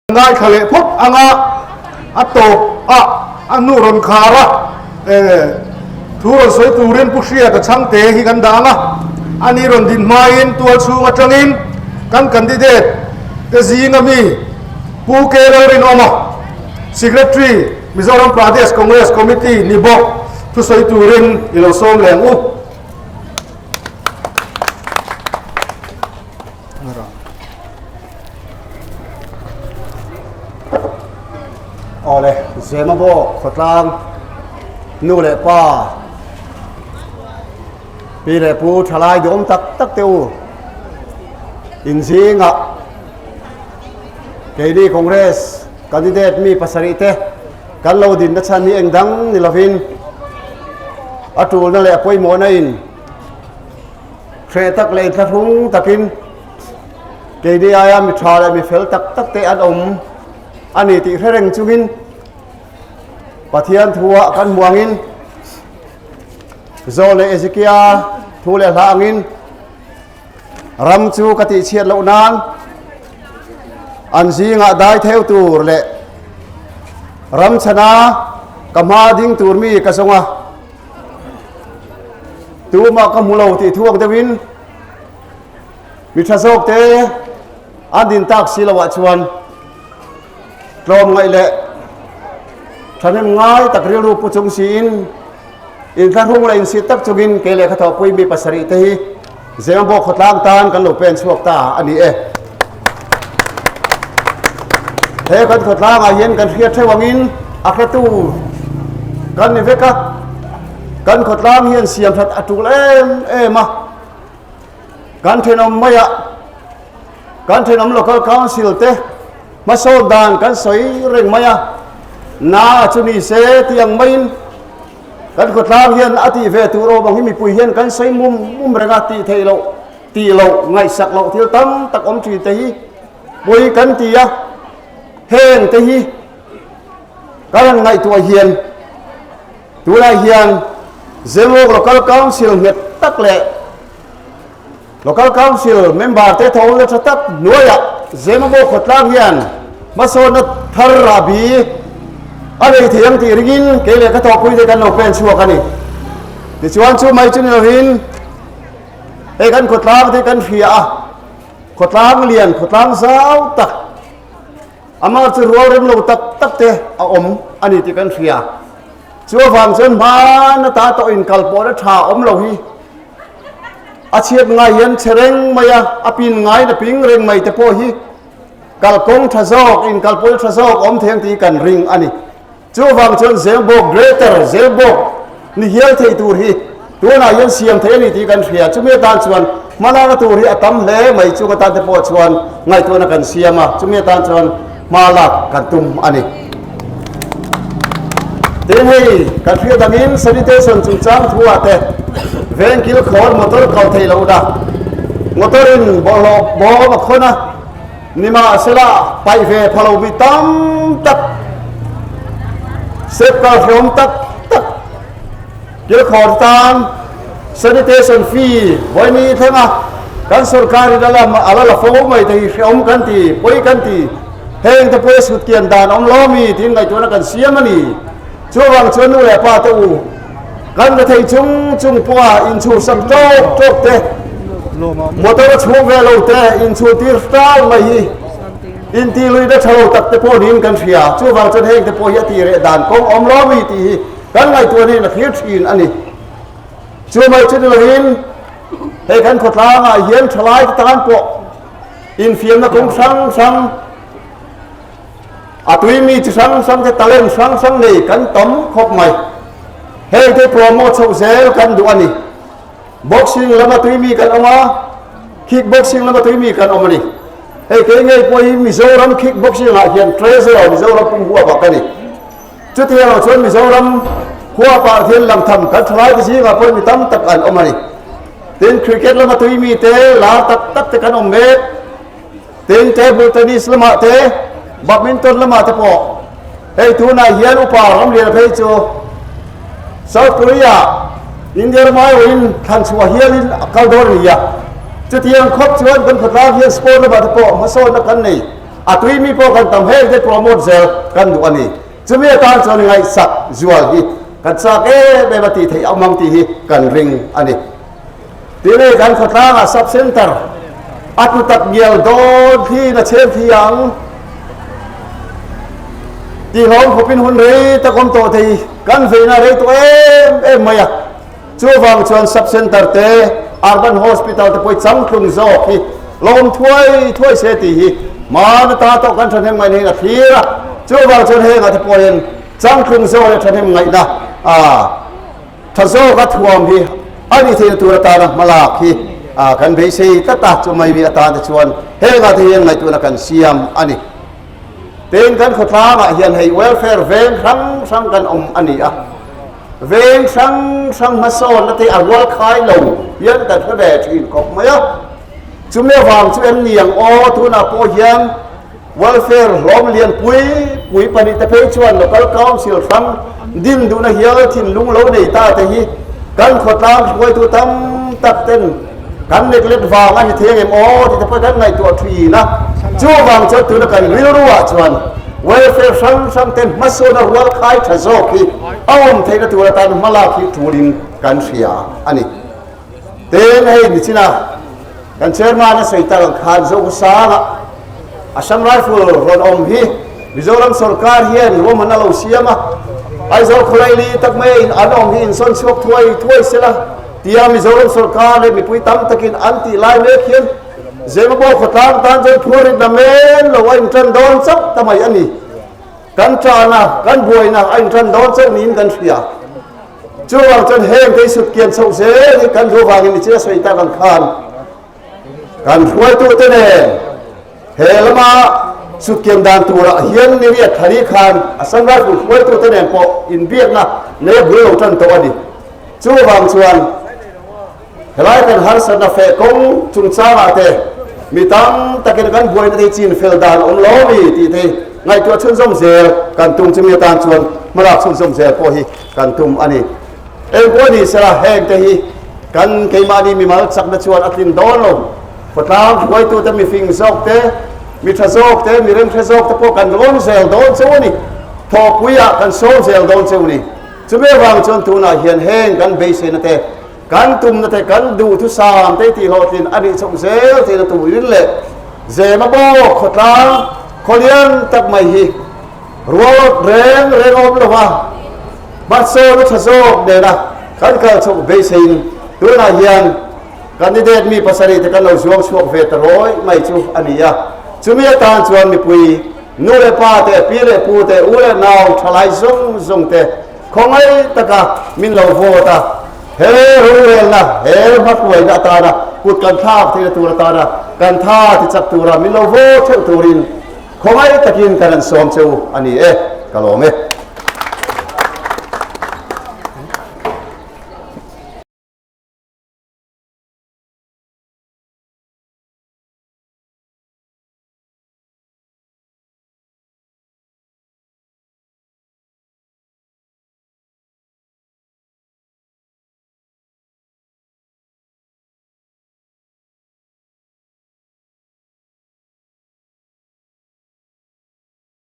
Ngaithla leh phawt anga a tawp a a hnu rawn khar a, thu rawn sawi turin Pu Hriata Chhangte hi kan dah ang a, ani rawn din hmain tual chhung atangin kan candidate te zinga mi Pu K Lalrinawma, Secretary, Mizoram Pradesh Congress Committee ni bawk thusawi turin i lo sawm leh ang u. Awle, Zema bawk khawtlang nu leh pa, pi leh pu thalai duhawm tak tak te u, inzingah keini Congress candidate mi pasarih te kan lo dinna chhan hi eng dang ni lovin a tulna leh a pawimawhna in Hreh tak leh inthlahrung takin keini aia mi tha leh mi fel tak tak te an awm a ni tih hre reng chungin Pathian thuah kan hmu angin Zawh leh Ezekia thu leh hla angin ram chu ka tihchhiat loh nan an zingah dai theu tur leh ram chhana ka hma ding tur mi ka zawng a. Tumah ka hmu lo tih thuak deuhin mi tha zawk te an din tak si loah chuan tlawm ngaih leh thahnem ngai tak rilru pu chung siin inthlahrung leh insit tak chungin kei leh ka thawhpui mi pasarih te hi Zemabawk khawtlang tan kan lo pen chhuak ta a ni e. He kan khawtlangah hian kan hriat theuh angin a hretu kan ni vek a, kan khawtlang hian siam that a tul em em a, kan thenawm maiah kan thenawm local council te hmasawn dan kan sawi reng mai a, na chu ni se tih ang maiin kan khawtlang hian a tih ve tur awm ang hi mipui hian kan sawi mum mum reng a tih theih loh tih loh ngaihsak loh thil tam tak awm thin te hi Pawi kan ti a, heng te hi ka rawn ngaihtuah hian tunah hian Zemawk Local Council nghet tak leh Local Council member te tho na tha tak hnuaiah Zemawk khawtlang hian hmasawnna thar rahbi a nei thei ang tih ringin kei leh ka thawhpui te kan lo pen chhuak a ni. Tichuan chu mai chu ni lovin hei kan khawtlang te kan hria a. Khawtlang lian, khawtlang zau tak, amah chu rual rem lo tak tak te a awm a ni tih kan hria. Chu avang chuan hman ata tawh inkal pawhna tha awm lo hi a chhiat ngai hian chhe reng mai a, a pin ngaiin a ping reng mai te pawh hi kalkawng tha zawk, inkalpawhna tha zawk awm thei ang tih hi kan ring a ni. Chuvang chuan Zelbawk, Greater Zelbawk, ni hial thei tur hi tunah hian siam thei a ni tih kan hria. Chumi atan chuan hmalakna tur hi a tam hle mai. Chung atan te pawh chuan ngaihtuahna kan siam a, chumi atan chuan hma lak kan tum a ni. Tin hei kan hriat angin sanitation chungchang thuah te veng kil khawl motor kal theih loh dah motor in bawlhhlawh bawm a khawn a, Nimahsela, paih ve pha lo mi tam tak, sep kal hlawm tak tak kilkhawr tan sanitation fee vawi thlenga kan sorkarin a lam a la la fo mai te hi hrehawm kan ti, pawi kan ti. Heng te pawh sut kian dan awm lo mi tiin ngaihtuahna kan siam a ni. Chuvang chuan nu leh pa te u, kan rethei chung chung pawha inchhursak tawk tawk te, motor a chhung ve lo te inchhuntir hral mai hi intiluina tha lo tak te pawh niin kan hria. Chuvang chuan heng te pawh hi a tih reh dan kawng awm lo mi tih hi kan ngaihtuah nen a thlir thin a ni. Chu mai chu ni loin hei kan khawtlangah hian thalai te tan pawh infiamna kawng hrang hrang, A tui mi chi hrang hrang te talent hrang hrang nei kan tam khawp mai. Heng te promote chhoh zel kan duh a ni. Boxing lama tui mi kan awm a, kick boxing lama tui mi kan awm a ni. Hei kei ngei pawh hi Mizoram kick boxing ah hian treasurer Mizoram pum huap ah ka ni. Chutiang ah chuan Mizoram huap ah hian langtham kan thalai te zingah pawh mi tam tak an awm a ni. Tin cricket lama tui mi te lar tak tak te kan awm mek. Tin, table tennis lamah te, badminton lamah te pawh hei tunah hian upa ramlian phei chu South Korea, India ram aiawhin thlan chhuah hialin a kal dawn a ni a. Chutiang khawp chuan kan khawtlang hian sport lamah te pawh hmasawnna kan nei. A tui mi pawh kan tam heng te promote zel kan duh a ni. Chumi atan chuan ngaihsak zual hi kan chak em em a tih theih awm ang tih hi kan ring a ni. Tin hei kan khawtlangah sub centre a tlu tak ngial dawn thliin a chhem thli ang tih hlawm khawpin hun rei tak awm tawh thei kan veina rei tawh em em mai a. Chuvang chuan Sub Centre te, Urban Hospital te pawh hi changtlung zawk hi lawm thuai thuai se tih hi hmaan ata tawh kan thahnem ngaihna hian a thlir a. Chuvang chuan hengah te pawh hian changtlung zawk leh thahnem ngaihna tha zawka thuam hi a nih theihna tur atana hmalak hi kan beisei tlat a. Chumai mi atan te chuan hengah te hian ngaihtuahna kan siam a ni. Tin, kan khawtlangah hian hei welfare veng hrang hrang kan awm a ni a. Veng hrang hrang hmasawnna te a rual khai lo hian kan hre ve thin khawp mai a. Chumi avang chu em ni ang aw, tunah pawh hian welfare hlawm lian pui pui pahnihte phei chuan local council hrang din duhna hial thinlung lo nei ta te hi kan khawtlang hruaitu tam tak ten kan neglect vang a ni thei ang em aw tih te pawh kan ngaihtuah thin a. Chuvang chuan tuna kan rilruah chuan welfare hrang hrang te hmasawn a rual khai tha zawk hi a awm theihna tur atan hmalak hi tulin kan hria a ni. Tin, hei nichina kan chairman a sawi tak ang khan Zokhawsanga Assam Rifle rawn awm hi Mizoram sorkar hian ruahman a lo siam a, Aizawl khawlaili tak mai a in an awm hi insawn chhuak thuai thuai sela tia Mizoram sorkar leh mipui tam takin an tih lai mek hian Zemabawk khawtlang tan chuan phuarit na men lo a intan dawn chauh ta mai a ni. Kan ṭahna, kan buaina a inṭan dawn chauh niin kan hria. Chuvang chuan heng te hi sutkian chhoh zel hi kan duh avangin ni chiah sawi tak ang khan kan hruaitute nen he lama sutkian dan turah hian ni riat thari khan Assam Rifle hruaitute nen pawh inbiakna nei a bul lo ṭan tawh a ni. Chuvang chuan Helai kan harsatna feh kawng chungchangah te mi tam takin kan buaina te hi chin fel dan awm lo mi tih te hi ngaihtuah chhunzawm zel kan tum chumi atan chuan hmalak chhunzawm zel pawh hi kan tum a ni. Engpawh ni sela heng te hi kan keimahni mimal chakna chuan a tlin dawn lo. Khawtlang hruaitute mi fing zawk te, mi tha zawk te, mi remhre zawk te pawh kan rawn zel dawn cheu a ni. Thawhpuiah kan sawm zel dawn cheu a ni. Chumi avang chuan tunah hian heng kan beiseina te, kan tumna te, kan duhthusam te tih hlawhtlin a nih chhoh zel theihna turin leh Zema bawk khawtlang khawlian tak mai hi rual reng reng a awm lo va, hmasawn a tha zawk nena kan kal chhoh beiseiin tunah hian candidate mi pasarih te kan lo zuang chhuak ve ta rawi mai chu a ni a. Chumi atan chuan mipui Nu leh pa te, pi leh pu te, u leh nau thalai zawng zawng te khawngaih taka min lo vote a, he rorelna, he hmahruaina atana kut kan thlak theihna tur atana kan tha ti chak tura min lo vote theuh turin khawngaih takin kan han sawm che u a ni e, ka lawm e.